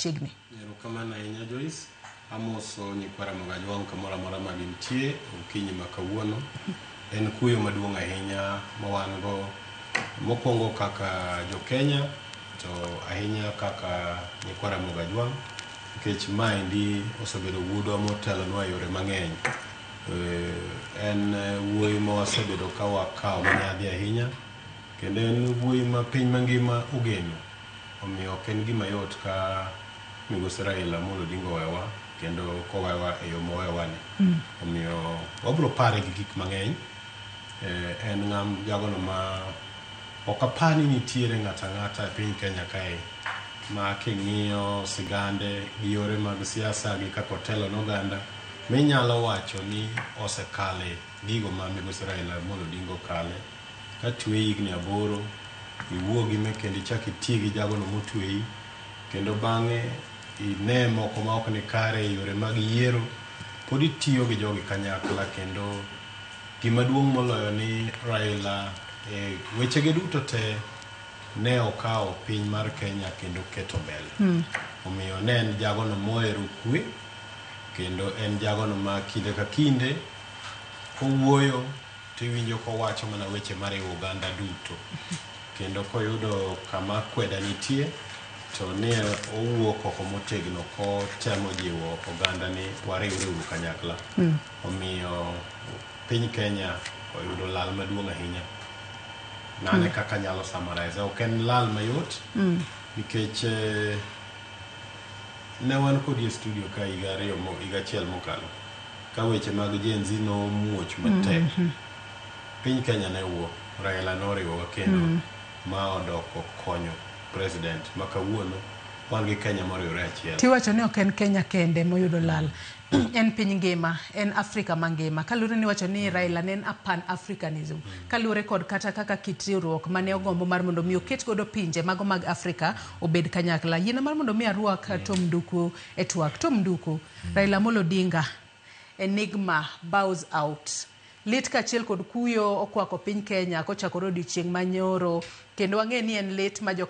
Chiegni. Erokamano ahinya Joyce. Amoso nyikwa Ramogi Ajwang' kamoro amora ma gintie okinyi ma kawuono. En kuyo maduong' ahinya ma wan go mokwongo kaka jo Kenya to ahinya kaka nyikwa Ramogi Ajwang' nikech maendi osebedo wuodwa motelonwa e yore mang'eny. En wuoyi ma wasebedo ka wakawo manyadhi ahinya kendo en wuoyi ma piny mangima ogeno. Omiyo ok en gima yot ka migosi Raila Amolo Odinga owewa kendo kowewa e yo mowewani. Omiyo wabiro pare gi gik mang'eny. En ng'am jagono ma ok apar ni nitiere ng'ato ang'ata e piny Kenya kae ma king'iyo sigande gi yore mag siasa gi kaka otelo ne oganda minyalo wacho ni osekale gigo ma migosi Raila Amolo Odinga okale. Ka tweyi higni 8, iwuogi me kendo ichak iti gi jagono motweyi kendo bang'e ine moko ma ok ni kare e yore mag yiero, pod itiyo gi jogi kanyakla kendo gima duong' moloyo ni Raila e wechege duto te ne okawo piny mar Kenya kendo keto mbele. Omiyo ne en jagono mohero kwe kendo en jagono ma kinde ka kinde kowuoyo tiwinjo kowacho mana weche mariwo oganda duto. Kendo koyudo kama akweda nitie to ne owuok oko motegno kotemo jiwo oganda ni wariwre uru kanyakla. Omiyo piny Kenya oyudo lal maduong' ahinya. Mano e kaka anyalo summarize. Ok en lal mayot nikech ne wan kodi e studio ka higa 2 higa 1 mokalo ka weche mag Gen Z nomuoch matek. Piny Kenya ne wuo, Raila noriwowa kendo ma odoko konyo president ma kawuono wan gi Kenya moriwore achiel. Tiwacho ni ok en Kenya kende moyudo lal, en piny ngima, en Afrika mangima. Kaluwore ni iwacho ni Raila ne en a pan-Africanism. Kaluwore kod kata kaka kit riwruok mane ogombo mar mondo mi oket godo pinje mago mag Afrika obed kanyakla. Yiena mar mondo mi arwak Tom Nduku e twak. Tom Nduku, Raila Amolo Odinga, Enigma bows out. Lit kaachiel kod kuyo okwako piny Kenya kochakore odiochieng' manyoro kendo wang'e ni en lit ma jo